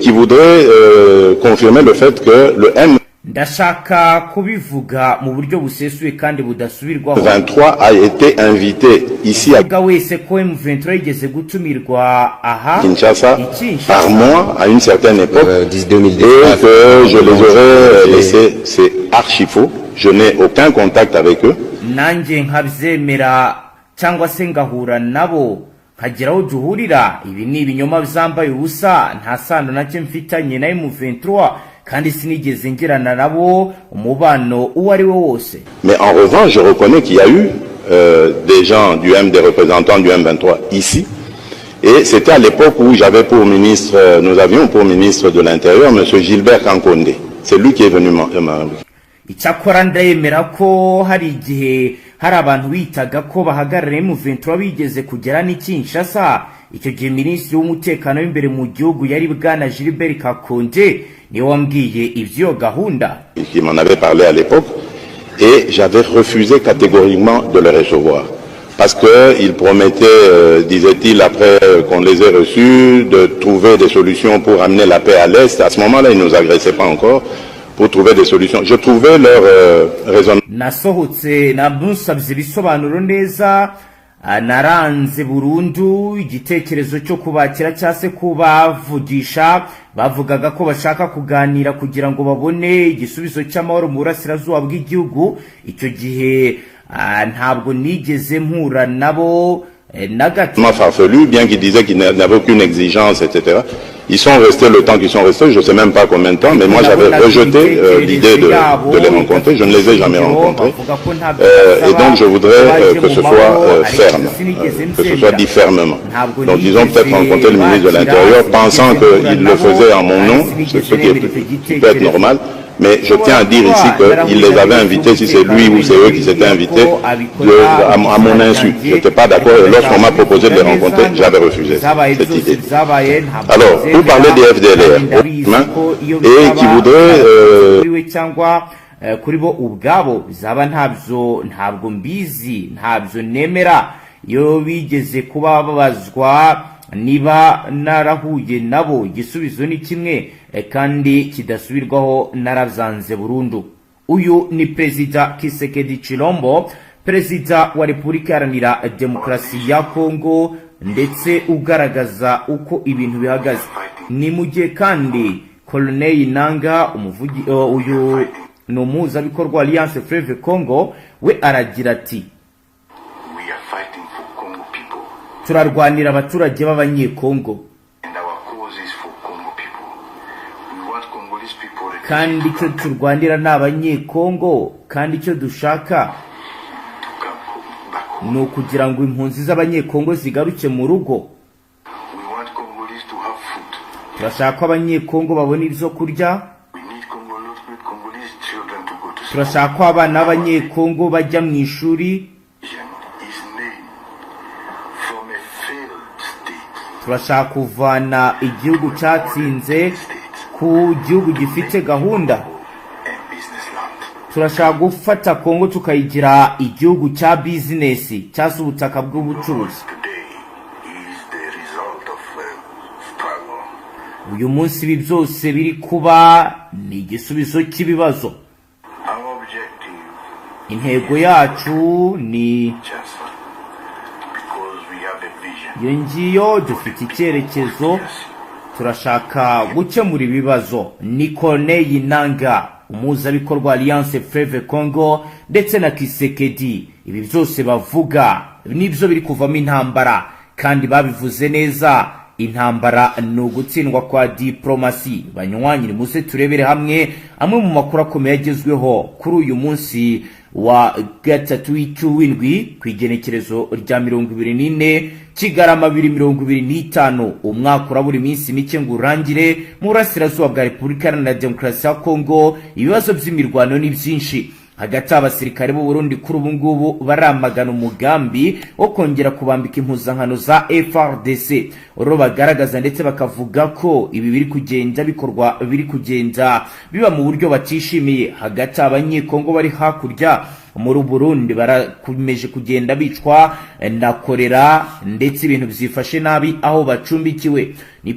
qui voudrait confirmer le fait que le Ndashaka kubivuga mu buryo busesuye kandi budasubirwaho. M23 a été invité ici à Vuga wese ko M23 yigeze gutumirwa aha Kinshasa i Kinshasa par moi à une certaine époque 10 et 2019. Que je les aurais laissés, c'est archi faux. Je n'ai aucun contact avec eux. Nanjye nkabyemera cyangwa se ngahura nabo nkagira aho duhurira, ibi ni ibinyoma byambaye ubusa. Nta sano nacyo mfitanye na M23 kandi sinigeze ngirana nabo umubano uwo ari wo wose. Mais en revanche, je reconnais qu'il y a eu des gens du M, des représentants du M23 ici. Et c'était à l'époque où j'avais pour ministre, nous avions pour ministre de l'Intérieur M. Gilbert Kankonde. C'est lui qui est venu Icyakora ndemera ko hari igihe hari abantu bitaga ko bahagarariye M23 bigeze kugera n'i Kinshasa. Icyo gihe minisitiri w'umutekano w'imbere mu gihugu yari bwana Gilbert Kankonde, niwe wambwiye iby'iyo gahunda. Qui m'en avait parlé à l'époque, et j'avais refusé catégoriquement de le recevoir. Parce qu'il promettait, disait-il, après qu'on les ait reçus, de trouver des solutions pour amener la paix à l'Est. À ce moment-là, ils ne nous agressaient pas encore, pour trouver des solutions. Je trouvais leur raisonnement Nasohotse namusabye ibisobanuro neza, naranze burundu igitekerezo cyo kubakira cyangwa se kubavugisha. Bavugaga ko bashaka kuganira kugira ngo babone igisubizo cy'amahoro mu burasirazuba bw'igihugu. Icyo gihe ntabwo nigeze mpura nabo na gato. Farfelu, bien qu'ils disaient qu'ils n'avaient aucune exigence, etc. Ils sont restés le temps qu'ils sont restés, je ne sais même pas combien de temps, mais moi j'avais rejeté l'idée de les rencontrer, je ne les ai jamais rencontrés. Et donc je voudrais que ce soit ferme, que ce soit dit fermement. Donc ils ont peut-être rencontré le ministre de l'Intérieur pensant qu'il le faisait en mon nom, ce qui peut être normal. Mais je tiens à dire ici qu'il les avait invités, si c'est lui ou c'est eux qui s'étaient invités, à mon insu. Je n'étais pas d'accord et lorsqu'on m'a proposé de les rencontrer, j'avais refusé cette idée. Alors, pour parler des FDLR, hein, et qui voudraient Cyangwa kuri bo ubwabo bizaba ntabyo, ntabwo mbizi, ntabyo nemera. Iyo bigeze kuba babazwa niba narahuye nabo, igisubizo ni kimwe kandi kidasubirwaho, narabyanze burundu. Uyu ni Perezida Tshisekedi Tshilombo, Perezida wa Repubulika Iharanira Demokarasi ya Kongo, ndetse ugaragaza uko ibintu bihagaze. Ni mu gihe kandi Corneille Nanga, umuvugi, uyu ni umuhuzabikorwa wa Alliance Fleuve Congo, we aragira ati: We are fighting for Congo people, "Turarwanira abaturage b'Abanyekongo and our cause is for Congo people. We want Congolese people kandi icyo turwanira ni Abanyekongo, kandi icyo dushaka to come home, back home. ni ukugira ngo impunzi z'Abanyekongo zigaruke mu rugo. We want Congolese to have food. Turashaka ko Abanyekongo babona ibyo kurya. We need Congolese children to go to school. Turashaka ko abana b'Abanyekongo bajya mu ishuri. His name from a failed state Turashaka kuvana igihugu cyatsinze ku gihugu gifite gahunda. And business land. Turashaka gufata Kongo tukayigira igihugu cya bizinesi cyangwa se ubutaka bw'ubucuruzi. Today is the result of struggle. Uyu munsi ibi byose biri kuba ni igisubizo cy'ibibazo. Our objective Intego yacu ni just because we have a vision. iyo ngiyo, dufite icyerekezo, turashaka gukemura ibibazo. Ni Corneille Nanga, umuhuzabikorwa Alliance Fleuve Congo, ndetse na Tshisekedi. Ibi byose bavuga nibyo biri kuvamo intambara, kandi babivuze neza, intambara ni ugutsindwa kwa diplomasi. Banywanyi, nimuze turebere hamwe amwe mu makuru akomeye agezweho kuri uyu munsi wa gatatu w'icyuwindwi, ku igenekerezo rya 24 Kigarama 2025. Umwaka urabura iminsi mike ngo urangire. Mu burasirazuba bwa Repubulika Iharanira Demokarasi ya Kongo ibibazo by'imirwano ni byinshi. Hagati abasirikare b'u Burundi kuri ubu ngubu baramagana umugambi wo kongera kubambika impuzankano za FARDC, uro bagaragaza ndetse bakavuga ko ibi biri kugenda bikorwa, biri kugenda biba mu buryo batishimiye. Hagati Abanyekongo bari hakurya muri Burundi barakomeje kugenda bicwa na korera, ndetse ibintu byifashe nabi aho bacumbikiwe. Ni